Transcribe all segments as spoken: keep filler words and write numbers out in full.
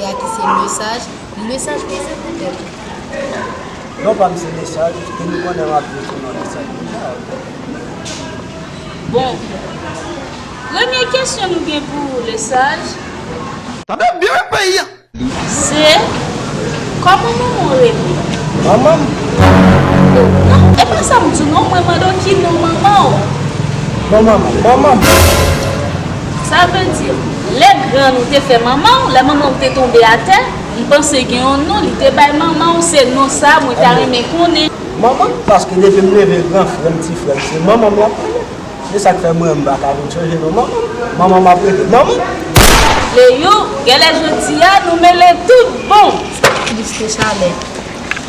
a ki se Lesaj. Lesaj, prezante tèt ou. Non pa m se Lesaj, ke nou konnen m ap viv sou non Lesaj. Bon, premye kesyon nou gen pou ou, Lesaj. Tande byen wi peyi a. Se kòman manman w rele? Manman m. Non, e pa sa m di w non, mwen mande w ki non manman w. Bon manman, manman m. Sa vle di, lè grann ou te fè manman w, lè manman w te tonbe atè, m panse gen yon non li te bay manman w, se non sa mwen ta renmen konnen. Manman m, paske depi m leve, gran frè m, ti frè m, se manman m y ap rele. Se sa k fè mwen menm m pa ka vin chanje non manman m. Manman m ap rele manman m. Leyou, genlè jodi a nou mele tout bon. Plis ke chalè.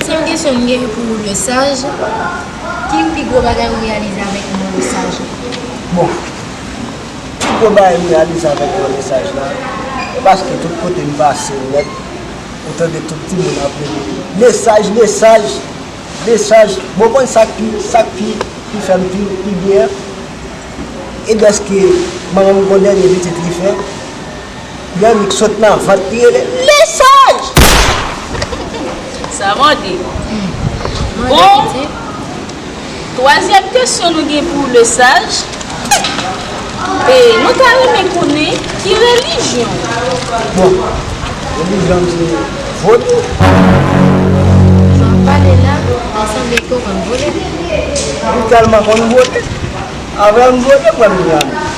Se yon kesyon m gen pou ou, Lesaj. Ki pi gwo bagay ou reyalize avèk non Lesaj? Bon, pi gwo bagay m reyalize avèk non Lesaj la, e paske tout kote m pase nèt, ou tande tout timoun ap rele Lesaj, Lesaj, Lesaj. Bon, konn sa k pi, sa k pi, pi fè m pi, pi byen, e dèske manman m gon dènye pitit li fè, Yannick sot nan vant li rele Lesaj! Sa mande. Bon, twazyèm kesyon nou gen pou Lesaj. E nou ta renmen konnen ki relijyon. Bon, relijyon m se vodou. Jan w pale la, ta sanble ke w konn vole. M tèlman konn vole. Avè m vole, mwen m gran.